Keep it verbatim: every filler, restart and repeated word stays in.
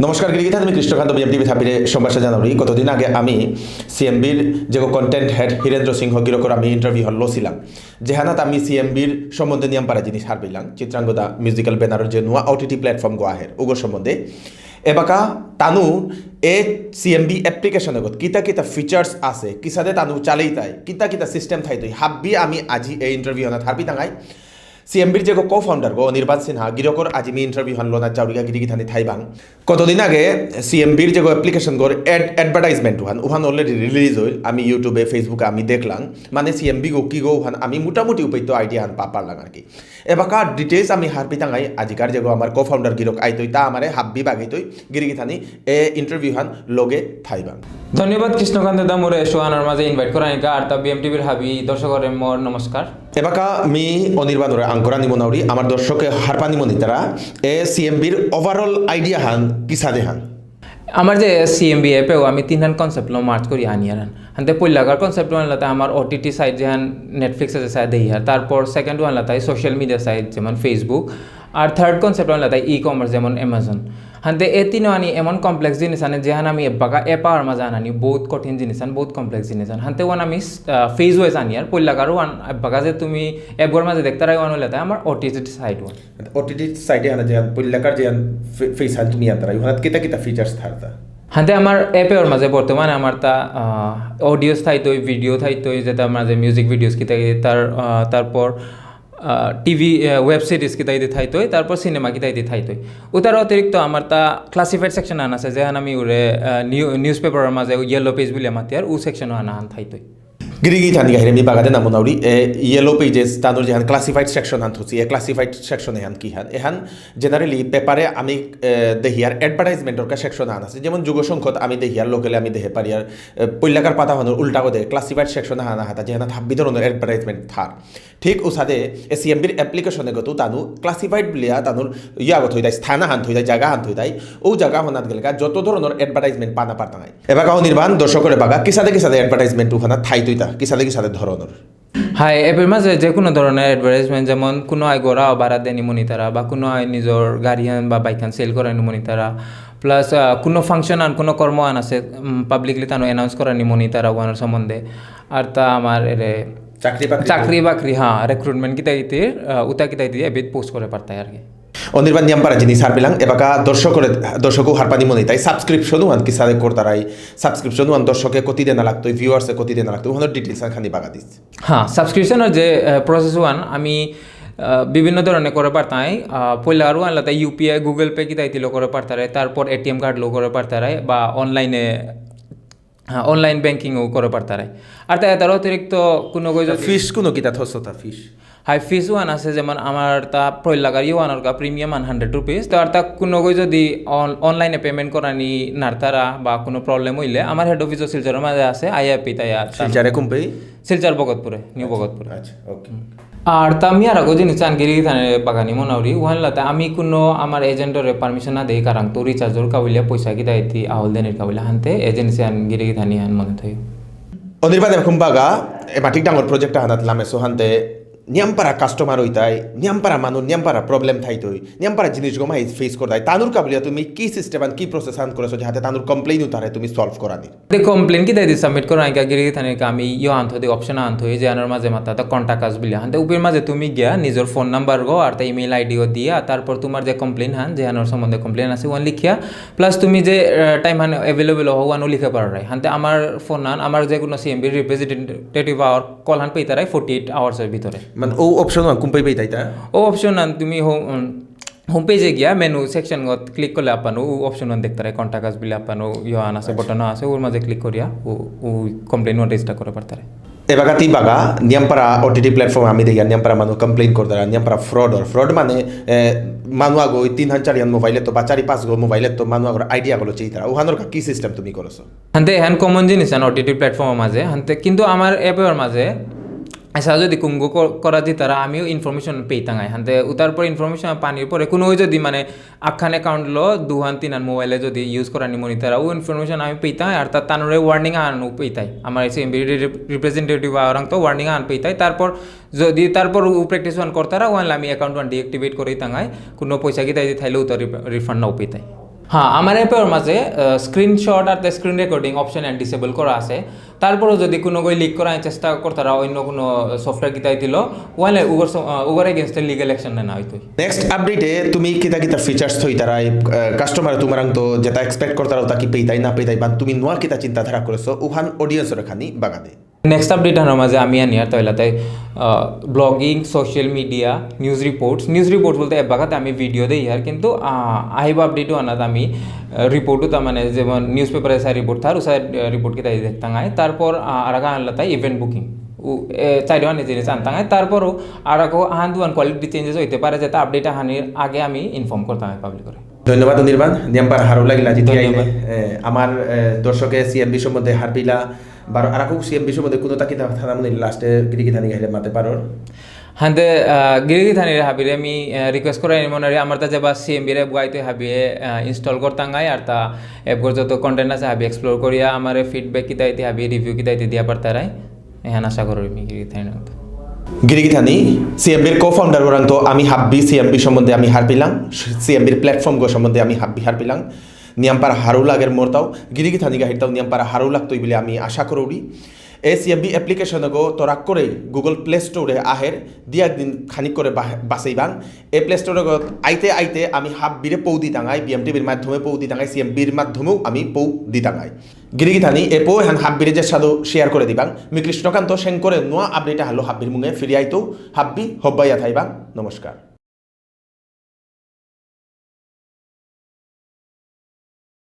নমস্কার, গিরিগিথানি, আমি কৃষ্ণকান্ত, বিএমটিভি থাপিরে সম্ভাষা জানাউরি। কতদিন আগে আমি সিএমবির যে কন্টেন্ট হেড হীরেন্দ্র সিংহ গিরকর আমি ইন্টারভিউ হল লছিলাম, যেহানাত আমি সিএমবির সম্বন্ধে নিয়াম পারা জিনিস হারপিলাম, চিত্রাঙ্গদা মিউজিক্যাল ব্যানারর যে নুয়া ওটিটি প্ল্যাটফর্ম গো আহের, উগোর সম্বন্ধে। এবাকা তানু এ সিএমবি অ্যাপ্লিকেশন এগত কিতা কিতা ফিচার্স আছে, কিসাদে তানু চালেইতাই, কিতা কিতা সিস্টেম থাইতই, হাব্বি আমি আজি এই ইন্টারভিউ হানাত হারপিতাঙাই। সিএমবির যে কো ফাউন্ডার গো অনির্বাণ সিনহা গিরকর আজি মি ইন্টারভিউ হান লনা চাউরিগা গিরিগিথানি থাইবাং। কতদিন আগে সিএমবির যে অ্যাপ্লিকেশন গর অ্যাড অ্যাডভার্টাইজমেন্ট উহান উহান অলরেডি রিলিজ হইল। আমি ইউটিউবে, ফেসবুকে আমি দেখলাম, মানে সিএমবি গো কি গো উহান আমি মোটামুটি উপায়িত আইডিয়া হান পা পারলাম আর কি। এবাকা ডিটেলস আমি হারপিতাঙাই আজিকার যে গো আমার কো ফাউন্ডার গিরক আইতই তা আমারে হাব্বি বাগিতই গিরিগিথানি এ ইন্টারভিউ হান লগে থাইবাং। ধন্যবাদ কৃষ্ণকান্ত দা মোরে শো আনার মাঝে ইনভাইট করানিকা আর তা বিএমটিভির হাবি দর্শকরে মোর নমস্কার। এবাকা মি অনির্বাণরে আঙকরানি মনাউরি, আমার দর্শকে হারপানি মনিতারা, এ সিএমবির ওভারঅল আইডিয়া হান কিসাদে হান? আমার যে সিএমবি অ্যাপেও আমি তিনহান কনসেপ্ট লো মার্চ করি আনিয়ার হান। হানতে পইলাকার কনসেপ্ট ওয়ান লাতে আমার ওটিটি সাইট যেহান নেটফ্লিক্স আছে সাইট দেহিয়ার, তারপর সেকেন্ড ওয়ান লাতাই সোশ্যাল মিডিয়া সাইট যেমন ফেসবুক, আর থার্ড কনসেপ্ট ওয়ান লাতাই ই কমার্স যেমন অ্যামাজন। হানতে এ তিন আনি এমন কমপ্লেক্স জিনিস আনে যেহান আমি এবাকা এপাওয়ার মাঝে আনানি বহুত কঠিন জিনিস আন, বহুত কমপ্লেক্স জিনিস আন। হানতে ওয়ান আমি ফেজ ওয়াইজ আনিয়ার, পইলাকার ওয়ান এবাকা যে তুমি অ্যাপগর মাঝে দেখতে রাই ওয়ান হইলে তাই আমার ওটিটি সাইট ওয়ান। ওটিটি সাইটে আনা যে পইলাকার যে ফেজ হান তুমি আনতারা ওহানাত কিতা কিতা ফিচার্স থারতা? হানতে আমার অ্যাপের মাঝে বর্তমানে আমার তা অডিওস থাইতই, ভিডিও থাইতই, যেটা মাঝে মিউজিক ভিডিওস কিতা কিতা, তার আহ, তারপর টিভি, ওয়েব সিরিজ কিতা ইতি থাইতই, তারপর সিনেমা কিতা ইতি থাইতই। উতার অতিরিক্ত আমার তা ক্লাসিফাইড সেকশন আন আছে, যেহান আমি উরে নিউজ পেপারের মাঝে ইয়েলো পেজ বুলিয়া মাতিয়ার, উ সেকশন আনা আন থাইতই। গিরিগিথানি গাহিরে মি বাগাদে নামুনাউরি, এ ইয়েলো পেজেস তানুর যেহান ক্লাসিফাইড সেকশন হান থসি, এ ক্লাসিফাইড সেকশন এহান কি হান? এহান জেনারেলি পেপারে আমি এ, দেহিয়ার অ্যাডভার্টাইজমেন্টর কা সেকশন আন আছে, যেমন যুগশঙ্খত আমি দেহিয়ার লোকালে আমি দেহে পারিয়ার এ, পইলাকার পাতা হানোর উল্টা করে ক্লাসিফাইড সেকশন হানা হাতা যেহান হাব্বি ধরনের অ্যাডভার্টাইজমেন্ট থার। ঠিক উসাদে এ সিএমবির অ্যাপ্লিকেশনে গত তানু ক্লাসিফাইড বুলিয়া তানুর ইয়া গত হইতাই, স্থান হান থইতাই, জায়গা হান থইতাই, ও জায়গা হনাত গেলে যত ধরনের অ্যাডভার্টাইজমেন্ট পানা পারতাঙাই। এবাকা অনির্বাণ দর্শকরে বাগা কিসাদে কিসাদে অ্যাডভার্টাইজমেন্ট উহানা থাইতইতা, কিসাদে কিসাদে ধরনের? হাই, এপের মাঝে যে কোনো ধরনের অ্যাডভার্টাইজমেন্ট, যেমন কোনো আয় গোড়া ভাড়া দেনি মনিতারা, বা কোনো আয় নিজের গাড়ি হান বা বাইক হান সেল করানি মনিতারা, প্লাস কোনো ফাংশন আন, কোনো কর্ম আন আছে, পাবলিকলি তানো অ্যানাউন্স করানি মনিতারা ওয়ানোর সম্বন্ধে। আর তা আমার এরে চাকরি বাকরি চাকরি বাকরি, হ্যাঁ, রিক্রুটমেন্ট কিতা কিতির, আহ, উতা কিতা কিতির এবিধ পোস্ট করে পারতাই আর কি। অনির্বাণ নিয়াম পারা জিনিস হারপিলাং, এবাকা দর্শকরে, দর্শকও হারপানি মনে তাই সাবস্ক্রিপশন ওয়ান কিসাদে করতারাই, সাবস্ক্রিপশন ওয়ান দর্শকে কতি দেনা লাগতো, ভিউয়ার্সে কতি দেনা লাগতো, ওখানে ডিটেলস খানি বাগা দিস। হ্যাঁ, সাবস্ক্রিপশনের যে প্রসেস ওয়ান আমি আহ, বিভিন্ন ধরনের করে পারতাই। আহ, পয়লা আরও আনলাতে ইউপিআই, গুগল পে কিতা ইতিলো করে পারতারে, তারপর এটিএম কার্ড লো করে পারতারে, বা অনলাইনে, হ্যাঁ, অনলাইন ব্যাংকিংও করে পারতারে। আর তাই তার অতিরিক্ত কোনো গই যদি ফিস কোনো কিতা থসতা ফিস? হাই, ফিস ওয়ান আছে, যেমন আমার তা পয়লাকার ইউ ওয়ানোর কা প্রিমিয়াম আন হান্ড্রেড রুপিস। তো আর তা কোনো গই যদি অন-, অনলাইনে পেমেন্ট করানি নারতারা বা কোনো প্রবলেম হইলে আমার হেড অফিসও শিলচরের মাঝে আছে, আইয়া পিতাই আর তার শিলচরে কুম্পেই? শিলচর ভগতপুরে, নিউ আচ্ছা, ভগতপুরে। আচ্ছা, ওকে। হুম। আর তা আমি আর আগো জিনিস চান গিরি গিথানি বাগানি মনাউরি, ওহান লাতে আমি কোনো আমার এজেন্টরে পারমিশন না দেই, কারণ তো রিচার্জর কাবিলে পয়সা কিতা ইতি আহল দেনির কাবিলে হানতে এজেন্সি আন গিরি গিথানি আন মনে থই। অনির্বাণ এরকম বাগা, এ মাটিক ডাঙর প্রজেক্ট আহানাত লামেসো হানতে নিয়ামপারা কাস্টমার হইতাই, নিয়ামপারা মানু, নিয়ামপারা প্রবলেম থাইতই, নিয়ামপারা জিনিস গমাই ফেস করতাই। তানুর কাবিলে তুমি কি সিস্টেম আন কি প্রসেস আন করেছো যাহাতে তানুর কমপ্লেইন উতারে তুমি সলভ করানি? তে কমপ্লেইন কিতা ইতি সাবমিট করা আইকা গিরি গিথানির কা আমি ইয়ো আনথো দে অপশন আনথো, এই যে আনোর মাঝে মাতা তা কন্টাক্ট আস বিলিয়া। হানতে উপের মাঝে তুমি গিয়া নিজের ফোন নাম্বার গো আর তা ইমেইল আইডি গো দিয়া, তারপর তোমার যে কমপ্লেইন হান, যে আনোর সম্বন্ধে কমপ্লেইন আছে, ওয়ান লিখিয়া, প্লাস তুমি যে, আহ, টাইম হান অ্যাভেলেবল হো, ওয়ানও লিখে পারো রাই। হানতে আমার ফোন হান, আমার যে কোনো সিএমবি রিপ্রেজেন্টেটিভ আর কল হান পেইতারাই ফর্টি এইট আওয়ার্সের ভিতরে। মানে ও অপশন ওয়ান কুম্পাই পেইতাই তা? ও অপশন হান তুমি হো-, উম, হোম পেজে গিয়া মেনু সেকশন গত ক্লিক করলে আপানো ও অপশন ওয়ান দেখতে রায়, কন্টাক্ট আস বিলিয়া আপানো ইয়ো আন আছে, আচ্ছা। বটন আছে, ওর মাঝে ক্লিক করিয়া ও, ও কমপ্লেইন ওয়ান রেজিস্টার করে পারতারে। এবাকা তি বাগা, নিয়ামপারা ওটিটি প্ল্যাটফর্ম আমি দেখিয়া নিয়ামপারা মানু কমপ্লেইন করতারা, নিয়ামপারা ফ্রড অর। ফ্রড মানে, এ, মানু আগো ওই তিন হান চারি হান মোবাইলে তো বা চারি পাঁচ গো মোবাইলে তো মানু আগর আইডিয়া গুলো চেইতারা। ওহানোর কা কি সিস্টেম তুমি করেছো? হানতে এহান কমন জিনিস আন ওটিটি প্ল্যাটফর্মর মাঝে, হানতে কিন্তু আমার অ্যাপের মাঝে এসা যদি কুঙ্গো ক-, করা যেতারা আমিও ইনফরমেশন পেইতাঙাই। হানতে উতার পর ইনফরমেশন পানির পরে কোনো ওই যদি মানে আখান অ্যাকাউন্ট লো দুহান তিনহান মোবাইলে যদি ইউজ করানি মনিতারা ও ইনফরমেশন আমি পেইতাঙাই, আর তার তানুরে ওয়ার্নিং আনও পেইতাই। আমার এসে এমবি রিপ্রেজেন্টেটিভ আওরাং তো ওয়ার্নিং আন পেইতাই। তারপর যদি তারপর ও প্র্যাকটিস ওয়ান করতারা ওয়ান আমি অ্যাকাউন্ট ওয়ান ডিঅ্যাক্টিভেট করে তাঙাই, কোনো পয়সা কিতা ইতি থাইলে উতার রিফান্ড নাও পেইতাই। হ্যাঁ, আমার অ্যাপের মাঝে স্ক্রিনশট আর screen recording option and disable করা আছে। তারপরেও যদি কোনো গই লিক করার চেষ্টা করতারা অন্য কোনো সফটওয়্যার কিতাই দিল, ওয়ালে উগর স- আহ, উগর এগেনস্টে লিগ্যাল অ্যাকশন নেনা হইতো। নেক্সট আপডেটে তুমি কিতা কিতা ফিচার্স থইতারাই, কাস্টমার তোমারাং তো যেটা এক্সপেক্ট করতারা ওটা কি পেইতাই না পেইতাই, বা তুমি নোয়া কিতা চিন্তাধারা করেছো, উহান অডিয়েন্সরে খানি বাগাদে। নেক্সট আপডেট আনার মাঝে আমি আনি আর তৈলাতে blogging, social media, news reports. News reports বলতে এবাকাতে আমি ভিডিও দেই আর, কিন্তু আহ, আহিব আপডেটও আনাত আমি রিপোর্টও তার মানে যেমন নিউজ পেপারে সাই রিপোর্ট থার উসাই রিপোর্ট কিতাই দেখতাঙাই। তারপর আহ, আর আগে আনলাতাই ইভেন্ট বুকিং, চাইডে আনি জিনিস আনতাঙাই। তারপরও আর আহান দুয়ান কোয়ালিটি চেঞ্জেস হইতে পারে, যেটা আপডেট আহানির আগে আমি ইনফর্ম করতাঙাই পাবলিকরে। ধন্যবাদ অনির্বাণ, নিয়ামপার হারৌ লাগিল আজি তি আইলে। ধন্যবাদ। এ, আমার এ, দর্শকে সিএমবি সম্বন্ধে হারপিলা, বারো আরাকো সিএমবি সম্বন্ধে কোনো তাকি থানা মনে লাস্টে গিরিগিথানি গাহিরে মাতে পারো। হাতে গিরিগিথানির হাবিরে আমি রিকোয়েস্ট করে মনে হয় আমার তাজে বা সিএমবি রে বুয়াইতে হাবিয়ে ইনস্টল করতাঙাই, আর তা অ্যাপগর যত কন্টেন্ট আছে হাবি এক্সপ্লোর করিয়া আমার ফিডব্যাক কিতাইতে হাবি রিভিউ কিতাইতে দিয়া পারতারাই। এহান আশা করি আমি গিরিগিথানি। গিরিগিথানি সিএমবির কো ফাউন্ডার ওরাং তো আমি হাব্বি সিএমবি সম্বন্ধে আমি হারপিলাং, সিএমবির প্ল্যাটফর্ম গো সম্বন্ধে আমি হাব্বি হারপিলাং। নিয়ামপার হারৌ লাগের মোরতাও গিরিগিথানি গাহিরতাও নিয়ামপার হারৌ লাগতই বলে আমি আশা করৌরি। এ সিএমবি অ্যাপ্লিকেশন গো তরাক করে গুগল প্লে স্টোরে আহের, দিয়াক দিন খানিক করে বাহ- বাসেইবাং। এ প্লে স্টোরে গো আইতে আইতে আমি হাব্বিরে পৌ দিতাঙাই, বিএমটিভির মাধ্যমে পৌ দিতাঙাই, সিএমবির মাধ্যমেও আমি পৌ দিতাঙাই। গিরিগিথানি এ পৌ এহান হাব্বিরে যে সাদু শেয়ার করে দিবাং। মি কৃষ্ণকান্ত সেন করে নোয়া আপডেট আহালো হাব্বির মুঙে ফিরিয়াইতো। হাব্বি হব্বাইয়া থাইবাং। নমস্কার।